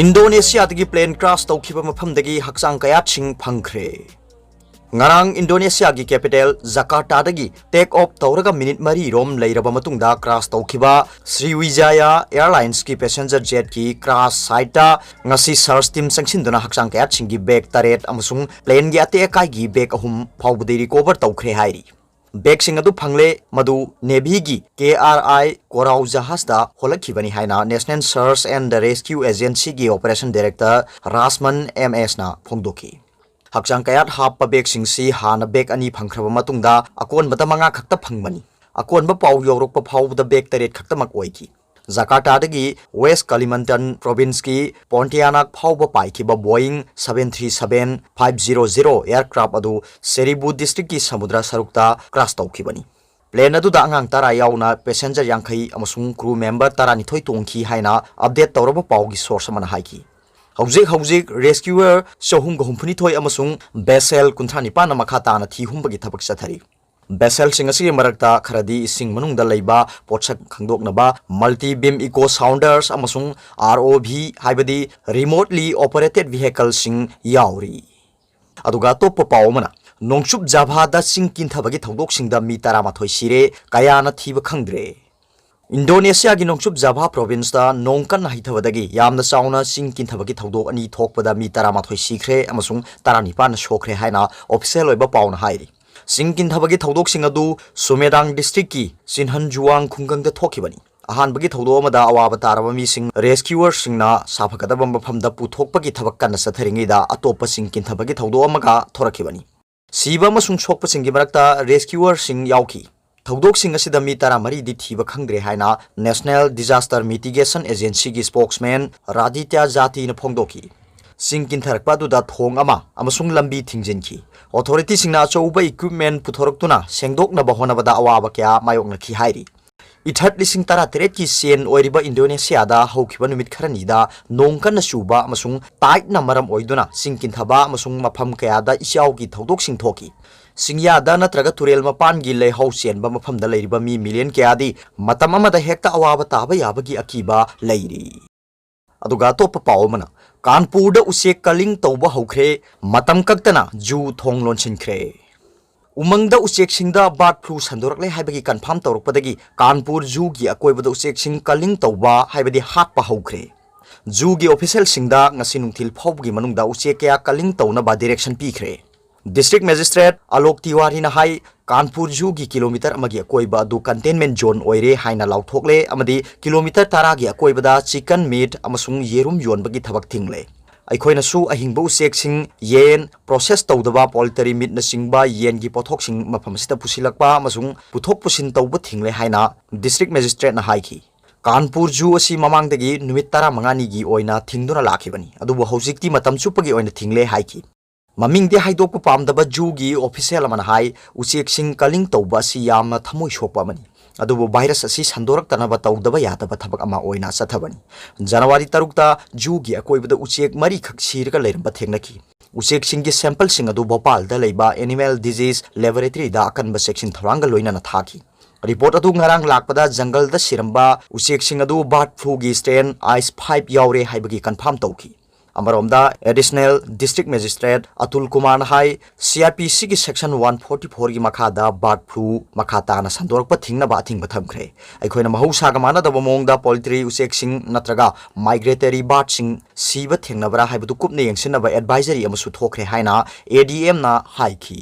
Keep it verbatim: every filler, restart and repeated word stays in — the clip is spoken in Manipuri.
ꯏꯟꯗꯣꯅꯦꯁꯤꯌꯥꯗꯒꯤ ꯄ꯭ꯂꯦꯟ ꯀ꯭ꯔꯥꯁ ꯇꯧꯈꯤꯕ ꯃꯐꯝꯗꯒꯤ ꯍꯛꯆꯥꯡ ꯀꯌꯥꯠꯁꯤꯡ ꯐꯪꯈ꯭ꯔꯦ꯫ ꯉꯔꯥꯡ ꯏꯟꯗꯣꯅꯦꯁꯤꯌꯥꯒꯤ ꯀꯦꯄꯤꯇꯦꯜ ꯖꯀꯥꯔꯇꯥꯗꯒꯤ ꯇꯦꯛ ꯑꯣꯐ ꯇꯧꯔꯒ ꯃꯤꯅꯤꯠ ꯃꯔꯤ ꯔꯣꯝ ꯂꯩꯔꯕ ꯃꯇꯨꯡꯗ ꯀ꯭ꯔꯥꯁ ꯇꯧꯈꯤꯕ ꯁ꯭ꯔꯤꯋꯤꯖꯥꯌꯥ ꯑꯦꯌꯔꯂꯥꯏꯟꯁꯀꯤ ꯄꯦꯁꯦꯟꯖꯔ ꯖꯦꯠꯀꯤ ꯀ꯭ꯔꯥꯁ ꯁꯥꯏꯠꯇ ꯉꯁꯤ ꯁꯔꯆ ꯇꯤꯝ ꯆꯪꯁꯤꯟꯗꯨꯅ ꯍꯛꯆꯥꯡ ꯀꯌꯥꯠꯁꯤꯡꯒꯤ ꯕꯦꯒ ꯇꯔꯦꯠ ꯑꯃꯁꯨꯡ ꯄ꯭ꯂꯦꯟꯒꯤ ꯑꯇꯦꯛ ꯑꯀꯥꯏꯒꯤ ꯕꯦꯒ ꯑꯍꯨꯝ ꯐꯥꯎꯕꯗꯤ ꯔꯤꯀꯣꯚꯔ ꯇꯧꯈ꯭ꯔꯦ ꯍꯥꯏꯔꯤ꯫ ꯕꯦꯒꯁꯤꯡ ꯑꯗꯨ ꯐꯪꯂꯦ, ꯃꯗꯨ ꯅꯦꯚꯤꯒꯤ ꯀꯦ ꯑꯥꯔ ꯑꯥꯏ ꯀꯣꯔꯥꯎ ꯖꯍꯥꯖꯇ ꯍꯣꯜꯂꯛꯈꯤꯕꯅꯤ ꯍꯥꯏꯅ National Search and Rescue Agencyꯒꯤ ꯑꯣꯄꯔꯦꯁꯟ ꯗꯥꯏꯔꯦꯛꯇꯔ ꯔꯥꯁꯃꯟ ꯑꯦꯝ ꯑꯦꯁꯅ ꯐꯣꯡꯗꯣꯛꯈꯤ꯫ ꯍꯛꯆꯥꯡ ꯀꯌꯥꯠ ꯍꯥꯞꯄ ꯕꯦꯒꯁꯤꯡꯁꯤ ꯍꯥꯟꯅ ꯕꯦꯒ ꯑꯅꯤ ꯐꯪꯈ꯭ꯔꯕ ꯃꯇꯨꯡꯗ ꯑꯀꯣꯟꯕꯗ ꯃꯉꯥ ꯈꯛꯇ ꯐꯪꯕꯅꯤ꯫ ꯑꯀꯣꯟꯕ ꯄꯥꯎ ꯌꯧꯔꯛꯄ ꯐꯥꯎꯕꯗ ꯕꯦꯒ ꯇꯔꯦꯠ ꯈꯛꯇꯃꯛ ꯑꯣꯏꯈꯤ꯫ ꯖꯀꯥꯔꯇꯥꯗꯒꯤ ꯋꯦꯁ ꯀꯥꯂꯤꯃꯟꯇꯟ ꯄ꯭ꯔꯣꯚꯤꯟꯁꯀꯤ ꯄꯣꯟꯇꯤꯌꯥꯅꯥꯛ ꯐꯥꯎꯕ ꯄꯥꯏꯈꯤꯕ ꯕꯣꯌꯤꯡ seven three seven five zero zero aircraft ꯑꯗꯨ ꯁꯦꯔꯤꯕꯨ ꯗꯤꯁꯇ꯭ꯔꯤꯛꯀꯤ ꯁꯃꯨꯗ꯭ꯔ ꯁꯔꯨꯛꯇ ꯀ꯭ꯔꯥꯁ ꯇꯧꯈꯤꯕꯅꯤ꯫ ꯄ꯭ꯂꯦꯟ ꯑꯗꯨꯗ ꯑꯉꯥꯡ ꯇꯔꯥ ꯌꯥꯎꯅ ꯄꯦꯁꯦꯟꯖꯔ ꯌꯥꯡꯈꯩ ꯑꯃꯁꯨꯡ ꯀ꯭ꯔꯨ ꯃꯦꯝꯕꯔ ꯇꯔꯥꯅꯤꯊꯣꯏ ꯇꯣꯡꯈꯤ ꯍꯥꯏꯅ ꯑꯞꯗꯦꯠ ꯇꯧꯔꯕ ꯄꯥꯎꯒꯤ ꯁꯣꯔꯁ ꯑꯃꯅ ꯍꯥꯏꯈꯤ꯫ ꯍꯧꯖꯤꯛ ꯍꯧꯖꯤꯛ ꯔꯦꯁꯀ꯭ꯌꯨꯋꯔ ꯆꯍꯨꯝꯒ ꯍꯨꯝꯐꯨꯅꯤꯊꯣꯏ ꯑꯃꯁꯨꯡ ꯚꯦꯁꯦꯜ ꯀꯨꯟꯊ꯭ꯔꯥ ꯅꯤꯄꯥꯟꯅ ꯃꯈꯥ ꯇꯥꯅ ꯊꯤ ꯍꯨꯝꯕꯒꯤ ꯊꯕꯛ ꯆꯠꯊꯔꯤ꯫ ꯚꯦꯁꯦꯜꯁꯤꯡ ꯑꯁꯤꯒꯤ ꯃꯔꯛꯇ ꯈꯔꯗꯤ ꯏꯁꯤꯡ ꯃꯅꯨꯡꯗ ꯂꯩꯕ ꯄꯣꯠꯁꯛ ꯈꯪꯗꯣꯛꯅꯕ multi beam echo sounders ꯑꯃꯁꯨꯡ ROV, ꯍꯥꯏꯕꯗꯤ Remotely Operated Vehicleꯁꯤꯡ ꯌꯥꯎꯔꯤ꯫ ꯑꯗꯨꯒ ꯑꯇꯣꯞꯄ ꯄꯥꯎ ꯑꯃꯅ, ꯅꯣꯡꯆꯨꯞ ꯖꯥꯚꯥꯗ ꯆꯤꯡ ꯀꯤꯟꯊꯕꯒꯤ ꯊꯧꯗꯣꯛꯁꯤꯡꯗ ꯃꯤ ꯇꯔꯥꯃꯥꯊꯣꯏ ꯁꯤꯔꯦ, ꯀꯌꯥꯅ ꯊꯤꯕ ꯈꯪꯗ꯭ꯔꯦ꯫ ꯏꯟꯗꯣꯅꯦꯁꯤꯌꯥꯒꯤ ꯅꯣꯡꯆꯨꯞ ꯖꯥꯚꯥ ꯄ꯭ꯔꯣꯚꯤꯟꯁꯇ ꯅꯣꯡ ꯀꯟꯅ ꯍꯩꯊꯕꯗꯒꯤ ꯌꯥꯝꯅ ꯆꯥꯎꯅ ꯆꯤꯡ ꯀꯤꯟꯊꯕꯒꯤ ꯊꯧꯗꯣꯛ ꯑꯅꯤ ꯊꯣꯛꯄꯗ ꯃꯤ ꯇꯔꯥꯃꯥꯊꯣꯏ ꯁꯤꯈ꯭ꯔꯦ ꯑꯃꯁꯨꯡ ꯇꯔꯥꯅꯤꯄꯥꯟꯅ ꯁꯣꯛꯈ꯭ꯔꯦ ꯍꯥꯏꯅ ꯑꯣꯐꯤꯁꯤꯌꯦꯜ ꯑꯣꯏꯕ ꯄꯥꯎꯅ ꯍꯥꯏꯔꯤ꯫ ꯆꯤꯡ ꯀꯤꯟꯊꯕꯒꯤ ꯊꯧꯗꯣꯛꯁꯤꯡ ꯑꯗꯨ ꯁꯨꯃꯦꯗꯥꯡ ꯗꯤꯁꯇ꯭ꯔꯤꯛꯀꯤ ꯁꯤꯟꯍꯟꯖꯨꯋꯥꯡ ꯈꯨꯡꯒꯪꯗ ꯊꯣꯛꯈꯤꯕꯅꯤ꯫ ꯑꯍꯥꯟꯕꯒꯤ ꯊꯧꯗꯣꯛ ꯑꯃꯗ ꯑꯋꯥꯕ ꯇꯥꯔꯕ ꯃꯤꯁꯤꯡ ꯔꯦꯁꯀ꯭ꯌꯨꯋꯔꯁꯤꯡꯅ ꯁꯥꯐꯒꯗꯕ ꯃꯐꯝꯗ ꯄꯨꯊꯣꯛꯄꯒꯤ ꯊꯕꯛ ꯀꯟꯅ ꯆꯠꯊꯔꯤꯉꯩꯗ ꯑꯇꯣꯞꯄ ꯆꯤꯡ ꯀꯤꯟꯊꯕꯒꯤ ꯊꯧꯗꯣꯛ ꯑꯃꯒ ꯊꯣꯔꯛꯈꯤꯕꯅꯤ꯫ ꯁꯤꯕ ꯑꯃꯁꯨꯡ ꯁꯣꯛꯄꯁꯤꯡꯒꯤ ꯃꯔꯛꯇ ꯔꯦꯁꯀ꯭ꯌꯨꯋꯔꯁꯤꯡ ꯌꯥꯎꯈꯤ꯫ ꯊꯧꯗꯣꯛꯁꯤꯡ ꯑꯁꯤꯗ ꯃꯤ ꯇꯔꯥꯃꯔꯤꯗꯤ ꯊꯤꯕ ꯈꯪꯗ꯭ꯔꯦ ꯍꯥꯏꯅ National Disaster Mitigation Agencyꯒꯤ spokesman ꯔꯥꯗꯤꯇ꯭ꯌ ꯖꯥꯇꯤꯅ ꯐꯣꯡꯗꯣꯛꯈꯤ꯫ ꯆꯤꯡ ꯀꯤꯟꯊꯔꯛꯄ ꯑꯗꯨꯗ ꯊꯣꯡ ꯑꯃ ꯑꯃꯁꯨꯡ ꯂꯝꯕꯤ ꯊꯤꯡꯖꯤꯟꯈꯤ꯫ ꯑꯣꯊꯣꯔꯤꯇꯤꯁꯤꯡꯅ ꯑꯆꯧꯕ ꯏꯀ꯭ꯋꯤꯞꯃꯦꯟ ꯄꯨꯊꯣꯔꯛꯇꯨꯅ ꯁꯦꯡꯗꯣꯛꯅꯕ ꯍꯣꯠꯅꯕꯗ ꯑꯋꯥꯕ ꯀꯌꯥ ꯃꯥꯌꯣꯛꯅꯈꯤ ꯍꯥꯏꯔꯤ꯫ ꯏꯊꯠ ꯂꯤꯁꯤꯡ ꯇꯔꯥꯇꯔꯦꯠꯀꯤ ꯆꯦꯟ ꯑꯣꯏꯔꯤꯕ ꯏꯟꯗꯣꯅꯦꯁꯤꯌꯥꯗ ꯍꯧꯈꯤꯕ ꯅꯨꯃꯤꯠ ꯈꯔꯅꯤꯗ ꯅꯣꯡ ꯀꯟꯅ ꯆꯨꯕ ꯑꯃꯁꯨꯡ ꯇꯥꯏꯗꯅ ꯃꯔꯝ ꯑꯣꯏꯗꯨꯅ ꯆꯤꯡ ꯀꯤꯟꯊꯕ ꯑꯃꯁꯨꯡ ꯃꯐꯝ ꯀꯌꯥꯗ ꯏꯆꯥꯎꯒꯤ ꯊꯧꯗꯣꯛꯁꯤꯡ ꯊꯣꯛꯈꯤ꯫ ꯆꯤꯡꯌꯥꯗ ꯅꯠꯇ꯭ꯔꯒ ꯇꯨꯔꯦꯜ ꯃꯄꯥꯟꯒꯤ ꯂꯩꯍꯥꯎ ꯆꯦꯟꯕ ꯃꯐꯝꯗ ꯂꯩꯔꯤꯕ ꯃꯤ ꯃꯤꯂꯤꯌꯟ ꯀꯌꯥꯗꯤ ꯃꯇꯝ ꯑꯃꯗ ꯍꯦꯛꯇ ꯑꯋꯥꯕ ꯇꯥꯕ ꯌꯥꯕꯒꯤ ꯑꯀꯤꯕ ꯂꯩꯔꯤ꯫ ꯑꯗꯨꯒ ꯑꯇꯣꯞꯄ ꯄꯥꯎ ꯑꯃꯅ, ꯀꯥꯟꯄꯨꯔꯗ ꯎꯆꯦꯛ ꯀꯂꯤꯡ ꯇꯧꯕ ꯍꯧꯈ꯭ꯔꯦ, ꯃꯇꯝ ꯀꯛꯇꯅ ꯖꯨ ꯊꯣꯡ ꯂꯣꯟꯁꯤꯟꯈ꯭ꯔꯦ꯫ ꯎꯃꯪꯗ ꯎꯆꯦꯛꯁꯤꯡꯗ ꯕꯥꯔꯗ ꯐ꯭ꯂꯨ ꯁꯟꯗꯣꯔꯛꯂꯦ ꯍꯥꯏꯕꯒꯤ ꯀꯟꯐꯥꯔꯝ ꯇꯧꯔꯛꯄꯗꯒꯤ ꯀꯥꯟꯄꯨꯔ ꯖꯨꯒꯤ ꯑꯀꯣꯏꯕꯗ ꯎꯆꯦꯛꯁꯤꯡ ꯀꯂꯤꯡ ꯇꯧꯕ ꯍꯥꯏꯕꯗꯤ ꯍꯥꯠꯄ ꯍꯧꯈ꯭ꯔꯦ꯫ ꯖꯨꯒꯤ ꯑꯣꯐꯤꯁꯤꯌꯦꯜꯁꯤꯡꯗ ꯉꯁꯤ ꯅꯨꯡꯊꯤꯜ ꯐꯥꯎꯕꯒꯤ ꯃꯅꯨꯡꯗ ꯎꯆꯦꯛ ꯀꯌꯥ ꯀꯂꯤꯡ ꯇꯧꯅꯕ ꯗꯤꯔꯦꯛꯁꯟ ꯄꯤꯈ꯭ꯔꯦ꯫ ꯗꯤꯁꯇ꯭ꯔꯤꯛ ꯃꯦꯖꯤꯁꯇ꯭ꯔꯦꯠ ꯑꯂꯣꯛ ꯇꯤꯋꯥꯔꯤꯅ ꯍꯥꯏ, ꯀꯥꯟꯄꯨꯔ ꯖꯨꯒꯤ ꯀꯤꯂꯣꯃꯤꯇꯔ ꯑꯃꯒꯤ ꯑꯀꯣꯏꯕ ꯑꯗꯨ ꯀꯟꯇꯦꯟꯃꯦꯟ ꯖꯣꯟ ꯑꯣꯏꯔꯦ ꯍꯥꯏꯅ ꯂꯥꯎꯊꯣꯛꯂꯦ ꯑꯃꯗꯤ ꯀꯤꯂꯣꯃꯤꯇꯔ ꯇꯔꯥꯒꯤ ꯑꯀꯣꯏꯕꯗ ꯆꯤꯀꯟ, ꯃꯤꯠ ꯑꯃꯁꯨꯡ ꯌꯦꯔꯨꯝ ꯌꯣꯟꯕꯒꯤ ꯊꯕꯛ ꯊꯤꯡꯂꯦ꯫ ꯑꯩꯈꯣꯏꯅꯁꯨ ꯑꯍꯤꯡꯕ ꯎꯆꯦꯛꯁꯤꯡ, ꯌꯦꯟ, ꯄ꯭ꯔꯣꯁꯦꯁ ꯇꯧꯗꯕ ꯄꯣꯜꯇꯔꯤ ꯃꯤꯠꯅꯆꯤꯡꯕ ꯌꯦꯟꯒꯤ ꯄꯣꯠꯊꯣꯛꯁꯤꯡ ꯃꯐꯝ ꯑꯁꯤꯗ ꯄꯨꯁꯤꯜꯂꯛꯄ ꯑꯃꯁꯨꯡ ꯄꯨꯊꯣꯛ ꯄꯨꯁꯤꯟ ꯇꯧꯕ ꯊꯤꯡꯂꯦ ꯍꯥꯏꯅ ꯗꯤꯁꯇ꯭ꯔꯤꯛ ꯃꯦꯖꯤꯁꯇ꯭ꯔꯦꯠꯅ ꯍꯥꯏꯈꯤ꯫ ꯀꯥꯟꯄꯨꯔ ꯖꯨ ꯑꯁꯤ ꯃꯃꯥꯡꯗꯒꯤ ꯅꯨꯃꯤꯠ ꯇꯔꯥꯃꯉꯥꯅꯤꯒꯤ ꯑꯣꯏꯅ ꯊꯤꯡꯗꯨꯅ ꯂꯥꯛꯈꯤꯕꯅꯤ, ꯑꯗꯨꯕꯨ ꯍꯧꯖꯤꯛꯇꯤ ꯃꯇꯝ ꯆꯨꯞꯄꯒꯤ ꯑꯣꯏꯅ ꯊꯤꯡꯂꯦ ꯍꯥꯏꯈꯤ꯫ ꯃꯃꯤꯡꯗꯤ ꯍꯥꯏꯗꯣꯛꯄ ꯄꯥꯝꯗꯕ ꯖꯨꯒꯤ ꯑꯣꯐꯤꯁꯤꯌꯦꯜ ꯑꯃꯅ ꯍꯥꯏ, ꯎꯆꯦꯛꯁꯤꯡ ꯀꯂꯤꯡ ꯇꯧꯕ ꯑꯁꯤ ꯌꯥꯝꯅ ꯊꯃꯣꯏ ꯁꯣꯛꯄ ꯑꯃꯅꯤ, ꯑꯗꯨꯕꯨ ꯚꯥꯏꯔꯁ ꯑꯁꯤ ꯁꯟꯗꯣꯔꯛꯇꯅꯕ ꯇꯧꯗꯕ ꯌꯥꯗꯕ ꯊꯕꯛ ꯑꯃ ꯑꯣꯏꯅ ꯆꯠꯊꯕꯅꯤ꯫ ꯖꯅꯋꯥꯔꯤ ꯇꯔꯨꯛꯇ ꯖꯨꯒꯤ ꯑꯀꯣꯏꯕꯗ ꯎꯆꯦꯛ ꯃꯔꯤꯈꯛ ꯁꯤꯔꯒ ꯂꯩꯔꯝꯕ ꯊꯦꯡꯅꯈꯤ꯫ ꯎꯆꯦꯛꯁꯤꯡꯒꯤ ꯁꯦꯝꯄꯜꯁꯤꯡ ꯑꯗꯨ ꯚꯣꯄꯥꯜꯗ ꯂꯩꯕ ꯑꯦꯅꯤꯃꯦꯜ ꯗꯤꯖꯤꯖ ꯂꯦꯕꯣꯔꯦꯇꯔꯤꯗ ꯑꯀꯟꯕ ꯆꯦꯛꯁꯤꯟ ꯊꯧꯔꯥꯡꯒ ꯂꯣꯏꯅꯅ ꯊꯥꯈꯤ꯫ ꯔꯤꯄꯣꯔꯠ ꯑꯗꯨ ꯉꯔꯥꯡ ꯂꯥꯛꯄꯗ ꯖꯪꯒꯜꯗ ꯁꯤꯔꯝꯕ ꯎꯆꯦꯛꯁꯤꯡ ꯑꯗꯨ ꯕꯥꯔꯗ ꯐ꯭ꯂꯨꯒꯤ ꯁ꯭ꯇ꯭ꯔꯦꯟ ꯑꯥꯏꯁ ꯐꯥꯏꯚ ꯌꯥꯎꯔꯦ ꯍꯥꯏꯕꯒꯤ ꯀꯟꯐꯥꯔꯝ ꯇꯧꯈꯤ꯫ ꯑꯃꯔꯣꯝꯗ, ꯑꯦꯗꯤꯁꯅꯦꯜ ꯗꯤꯁꯇ꯭ꯔꯤꯛ ꯃꯦꯖꯤꯁꯇ꯭ꯔꯦꯠ ꯑꯇꯨꯜ ꯀꯨꯃꯥꯔꯅ ꯍꯥꯏ, ꯁꯤ ꯑꯥꯔ ꯄꯤ ꯁꯤꯒꯤ ꯁꯦꯛꯁꯟ ꯋꯥꯟ ꯐꯣꯔꯇꯤ ꯐꯣꯔꯒꯤ ꯃꯈꯥꯗ ꯕꯥꯔꯗ ꯐ꯭ꯂꯨ ꯃꯈꯥ ꯇꯥꯅ ꯁꯟꯗꯣꯔꯛꯄ ꯊꯤꯡꯅꯕ ꯑꯊꯤꯡꯕ ꯊꯝꯈ꯭ꯔꯦ꯫ ꯑꯩꯈꯣꯏꯅ ꯃꯍꯧꯁꯥꯒ ꯃꯥꯟꯅꯗꯕ ꯃꯑꯣꯡꯗ ꯄꯣꯜꯇ꯭ꯔꯤ ꯎꯆꯦꯛꯁꯤꯡ ꯅꯠꯇ꯭ꯔꯒ ꯃꯥꯏꯒ꯭ꯔꯦꯇꯔꯤ ꯕꯥꯔꯗꯁꯤꯡ ꯁꯤꯕ ꯊꯦꯡꯅꯕ꯭ꯔꯥ ꯍꯥꯏꯕꯗꯨ ꯀꯨꯞꯅ ꯌꯦꯡꯁꯤꯟꯅꯕ ꯑꯦꯗꯚꯥꯏꯖꯔꯤ ꯑꯃꯁꯨ ꯊꯣꯛꯈ꯭ꯔꯦ ꯍꯥꯏꯅ ꯑꯦ ꯗꯤ ꯑꯦꯝꯅ ꯍꯥꯏꯈꯤ꯫